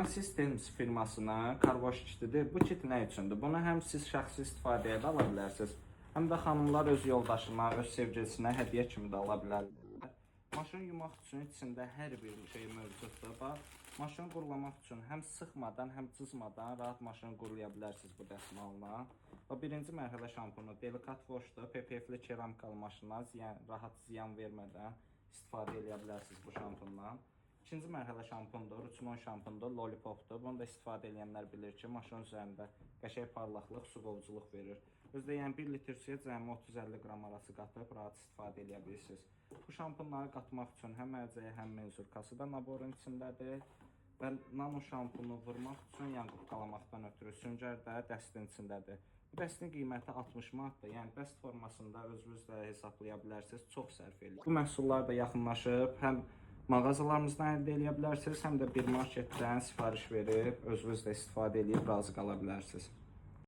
Systems firmasının car wash kitidir. Bu kit nə üçündür? Bunu həm siz şəxsi istifadəyə də ala bilərsiniz, həm də xanımlar öz yoldaşına, öz sevgilisinə hədiyyə kimi də ala bilərlər. Maşın yumaq üçün içində hər bir şey mövcuddur. Bax, maşını qurulamaq üçün həm sıxmadan, həm cızmadan rahat maşını qurulaya bilərsiniz bu dəsmalla. Və birinci mərhələ şampunu Delicat Wash-dur. PPF-li keramikalı maşına ziyan, rahat ziyan vermədən istifadə edə bilərsiniz bu şampundan. İkinci mərhələ şampundur, ruçnon şampundur, lollipopdur. Bunu da istifadə edənlər bilir ki, maşın üzərində qəşəng parlaqlıq, su qovuculuq verir. Özdə yəni 1 litr suya cəmi 30-50 qram arası qatıb rahat istifadə edə bilirsiniz. Bu şampunları qatmaq üçün həm əlcəyi, həm menzurkası da naborun içindədir. Və nano şampunu vurmaq üçün, yəni qupqalamaqdan ötürü süngər də dəstin içindədir. Bu dəstin qiyməti 60 manatdır. Yəni dəst formasında özünüz də hesablaya bilərsiniz, çox sərf eləyir. Bu məhsullar da yaxınlaşıb həm mağazalarımızdan əldə eləyə bilərsiniz, həm də bir marketdən sifariş verib özünüz də istifadə eləyib razı qala bilərsiniz.